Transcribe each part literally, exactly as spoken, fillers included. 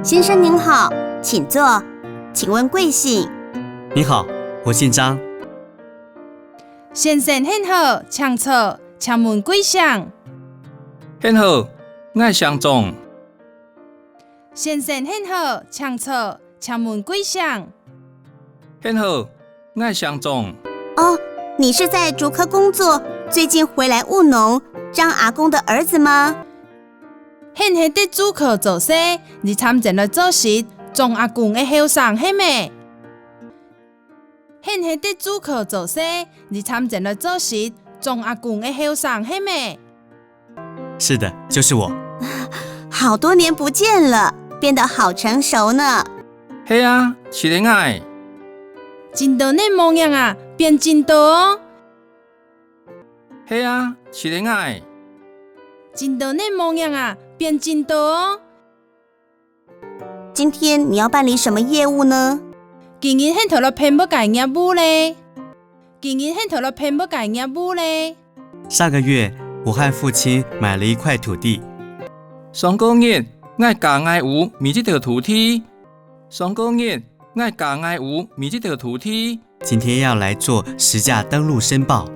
先生您好，请坐，请问贵姓？你好，我姓张。先生你好，请坐，请问贵姓？你好，𠊎姓张。先生你好，请坐，请问贵姓？你好，𠊎姓张。哦，你是在竹科工作，最近回来务农，张阿公的儿子吗？你係在竹科做事，你尋前來做事，張阿公个後生係無？你係在竹科做事，你尋前來做事，張阿公个後生係無？是的，就是我。好多年不见了，变得好成熟呢。係啊，就係𠊎。真多年無䀴啊，變真多哦。係啊，就係𠊎。真多年無䀴啊，變真多哦。 今天你要办理什么业务呢？今日你討來辦麼个業務咧？今日你討來辦麼个業務咧？上个月，我和父亲买了一块土地。上個月，𠊎佮𠊎屋買一頭土地。上個月，𠊎佮𠊎屋買一頭土地。今天要来做实价登录申报。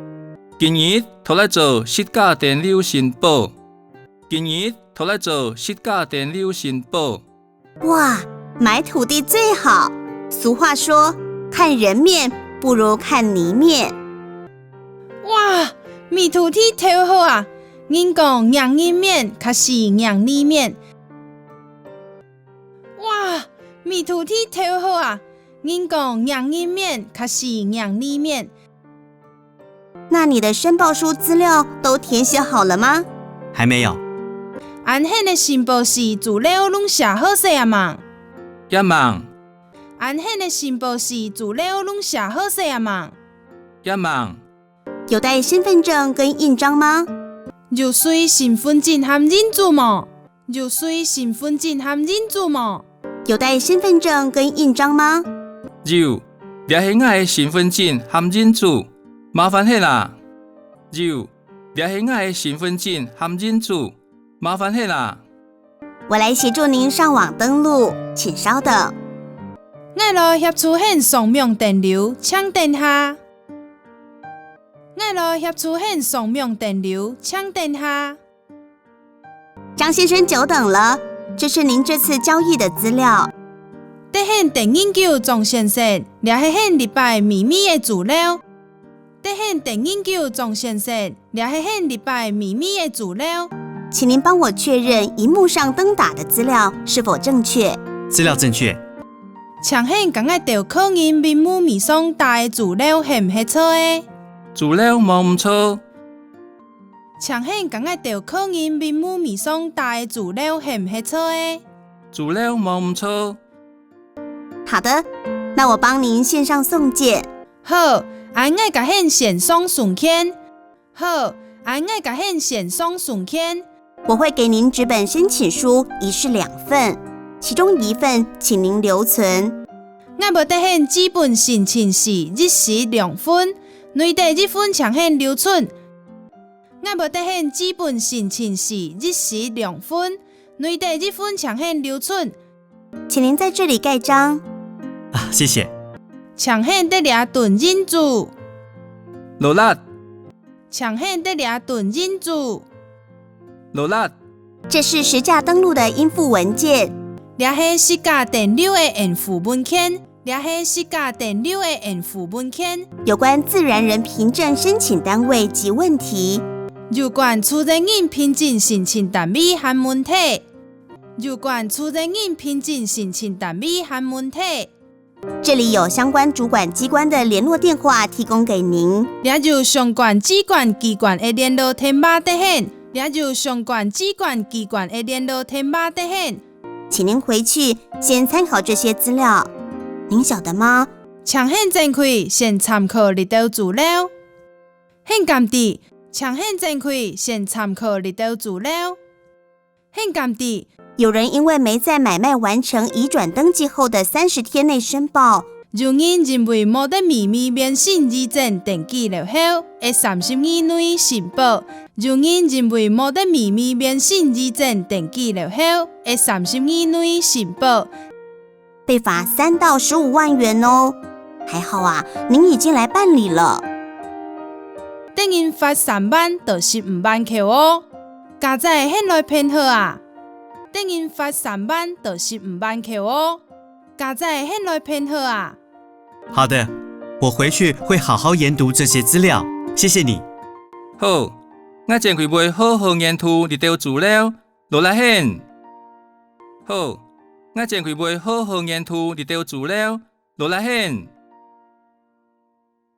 今日討來做實價登錄申報。今日討來做實價登錄申報。 哇，买土地最好。俗话说，看人面不如看泥面。哇，買土地頭好啊！人講䀴人面較輸䀴泥面。哇，買土地頭好啊！人講䀴人面較輸䀴泥面。 那你的申报书资料都填写好了吗？还没有。恁你个申報書資料攏寫好勢啊吂？也吂。恁你个申報書資料攏寫好勢啊吂？也吂。有带身份证跟印章吗？有隨身份證和印子無？ 有隨身份證和印子無？有带身份证跟印章吗？有，這係𠊎个身份證和印子，麻煩你啦。有，這係𠊎个身份證和印子，麻煩你啦。我来协助您上网登录，请稍等。𠊎來協助你上網登錄，請等下。𠊎來協助你上網登錄，請等下。 张先生久等了，这是您这次交易的资料。得你等恁久，张先生，這係你這擺買賣个資料。得你等恁久，张先生，這係你這擺買賣个資料。请您帮我确认荧幕上登打的资料是否正确。资料正确。请你佮𠊎兜確認螢幕面上打个資料係毋係錯个。資料無毋錯。 請你佮𠊎兜確認螢幕面上打个資料係毋係錯个。資料無毋錯。好的，那我帮您线上送件。好，恁𠊎佮你線上送件。好，恁𠊎佮你線上送件。我会给您纸本申请书一式两份，其中一份请您留存。𠊎會得你紙本申請書一式两份，內底一份請你留存。 𠊎會得你紙本申請書一式两份，內底一份請你留存。请您在这里盖章。啊，谢谢。請你在這頓印子。勞力。請你在這頓印子。勞力。这是实价登录的应附文件。這係實價登錄个應附文件。 這係實價登錄个應附文件。有关自然人凭证申请单位及问题。有关自然人凭证申请单位和问题。有关自然人凭证申请单位和问题。这里有相关主管机关的联络电话提供给您。這有相关主管机关个联络电话得你。這有相关主管机关个联络电话得你。 请您回去先参考这些资料。您晓得吗？請你轉去先參考這兜資料。你敢知？請你轉去先參考這兜資料。你敢知？有人因为没在买卖完成移转登记后的三十天内申报，有人因為無得美味面診醫生登記了後，會三十日內申報。有人因為無得美味面診醫生登記了後，會三十日內申報。被罰三到十五萬元哦。還好啊，您已經來辦理了。得人罰三萬到十五萬箍哦。佳哉你來辦好啊。得人罰三萬到十五萬箍哦。佳哉你來辦好啊。好的，我回去会好好研读这些资料，谢谢你。好，𠊎轉去會好好研讀這兜資料，勞力你。好，𠊎轉去會好好研讀這兜資料，勞力你。